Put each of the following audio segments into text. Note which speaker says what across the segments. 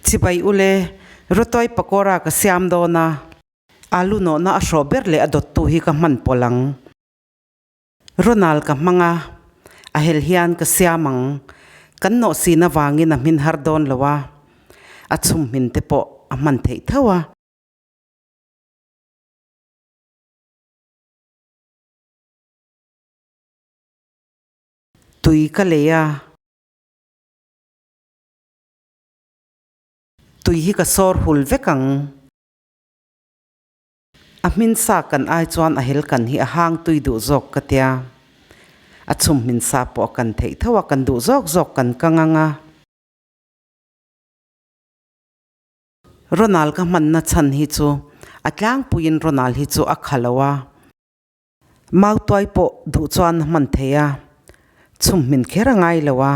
Speaker 1: Chibai ule, Rawtuai pakora ka siam dawn a, alu nawhna a hrawh ber leh a dawttu hi ka hman pawlh ang. Ronald ka hmang a, a hel hian ka siam ang. Kan nawh sin avangin a hmin har dawn lo a, a chhum hmin te pawh a hman theih tho a. Tui ka lei a. Tui hi ka sawr hul vek ang. A hmin sa kan ai chuan a hel kan hi a hang tui duh zawk ka tia. A chhum hmin sa pawh a kan theih tho a, kan duh zawk zawk kan kang ang a. Ronald ka hmanna chhan hi chu a tlangpuiin Ronald hi chu a kha lo a. Mautuai pawh duh chuan a hman thei a, chhum hmin kher a ngai lo a.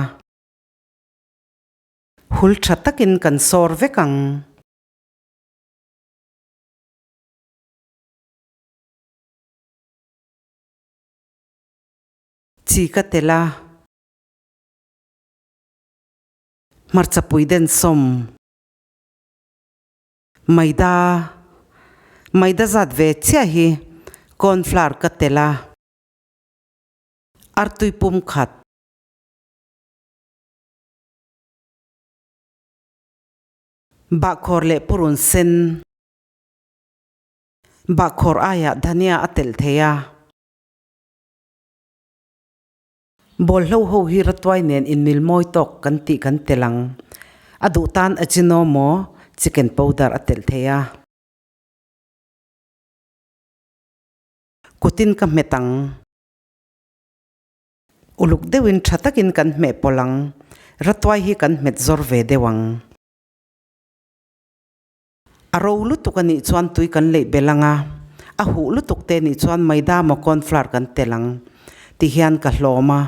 Speaker 1: Hul tha takin kan sawr vek ang. Chi ka tel a. Hmarcha pui den sawm. Maida, Maida zat ve chiah hi corn flour ka tel a. Artui pum khat. Bahkhawr leh purun sen. Bahkhawr aiah dhania a telh thei a. Bawlhlo ho hi ratuai nen inmil mawi tawk kan tih kan telh ang. A duh tan ajinomo, chicken powder a telh thei a. Kutin ka hmet ang. Uluk deuhin tha takin kan hmeh pawlh ang, ratuai hi kan hmet zawr ve deuh ang. A ro lutuk a nih chuan tui kan leih belh ang a, a huh lutuk te nih chuan maida maw cornflour kan telh ang ti hian ka hlawm a,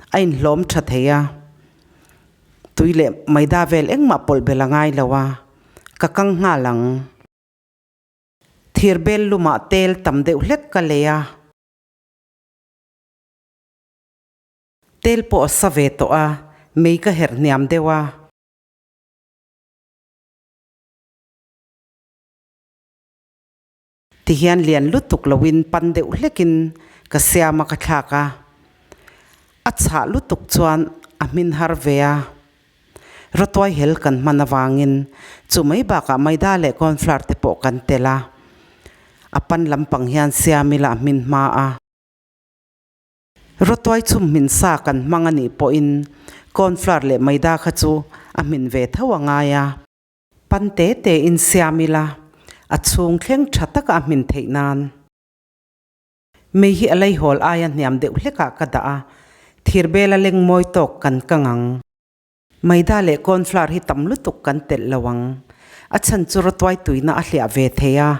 Speaker 1: a inhlawm tha thei a. Tui leh maida vel engmah pawlh belh a ngai lo a, ka kang nghal ang. Thir bel lumah tel tam deuh hlek ka lei a. Tel pawh a sa ve tawh a, mei ka herh hniam deuh a. Tihian lian lutuk loin pan deuh hlekin ka siam a ka thlak a. A chhah lutuk chuan a hmin har ve a. Rawtuai hel kan hman avangin chu mai bakah maida leh cornflour te pawh kan tel a. A pan lampang hian siam ila a hmin hma a. Rawtuai chhum hmin sa kan hmang a nih pawhin cornflour leh maida kha chu a hmin ve tho a ngai a. Pan te te in siam ila a chhung thleng tha taka a hmin theih nan. Mei hi a leihawl aia hniam deuh hlekah ka dah a, thirbela leng mawi tawk kan kang ang. Maida leh cornflour hi tam lutuk kan telh lo ang. A chhan chu rawtuai tuina a hliah ve thei a.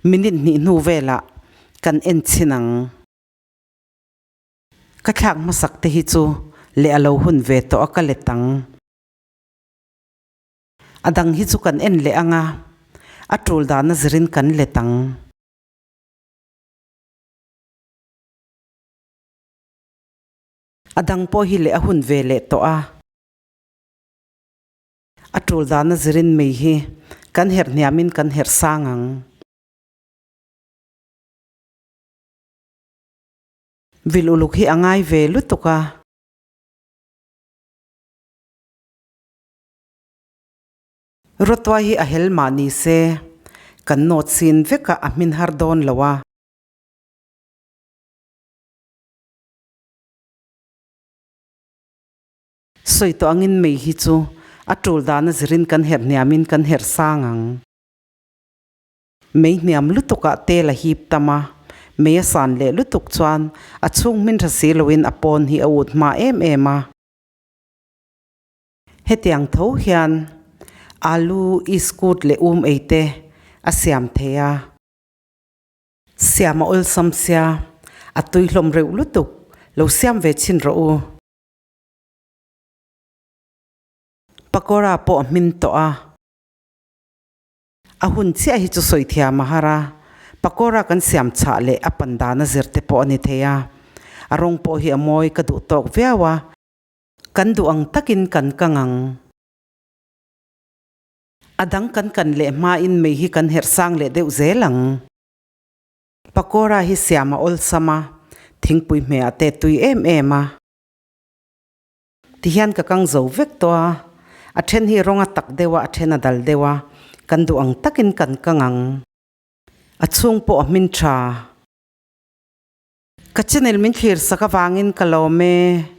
Speaker 1: Minute hnih hnu velah kan en chhin ang. Ka thlak hmasak te hi chu leh a lo hun ve tawh a ka let ang. A dang hi chu kan en leh ang a, a tul dana zirin kan let ang. A dang pawh hi leh a hun ve leh tawh a. A tul dana zirin mei hi kan herh hniamin kan herh sang ang. Vil uluk hi a ngai ve lutuk a. Rawtuai hi a hel mah ni se, kan nawt sin vek a, a hmin har dawn lo a. Sawi tawh angin mei hi chu a tul dana zirin kan herh hniamin kan herh sang ang. Mei hniam lutukah tel a hip tam a, mei a san leh lutuk chuan a chhung hmin tha si loin a pawn hi a ut hma em em a. Hetiang tho hian alu, iskut leh um ei te a siam thei a. Siam a awlsam sia, a tui hlawm reuh lutuk, lo siam ve chhin rawh u. Pakora pawh a hmin tawh a. A hun chiah hi chu sawi thiam a har a, pakora kan siam chhah leh a pan dan a zir te pawh a ni thei a. A rawng pawh hi a mawi ka duh tawk viau a. Kan duh ang takin kan kang ang. A dang kan kan leh hmain mei hi kan herh sang leh deuh zel ang. Pakora hi siam a awlsam a, thingpui hmeh a te tui em em a. Tihian ka kang zo vek tawh a, a then hi rawng a tak deuh a, a then a dal deuh a, kan duh ang takin kan kang ang. A chhung pawh a hmin tha. Ka channel min thlir sak avangin ka lawm e.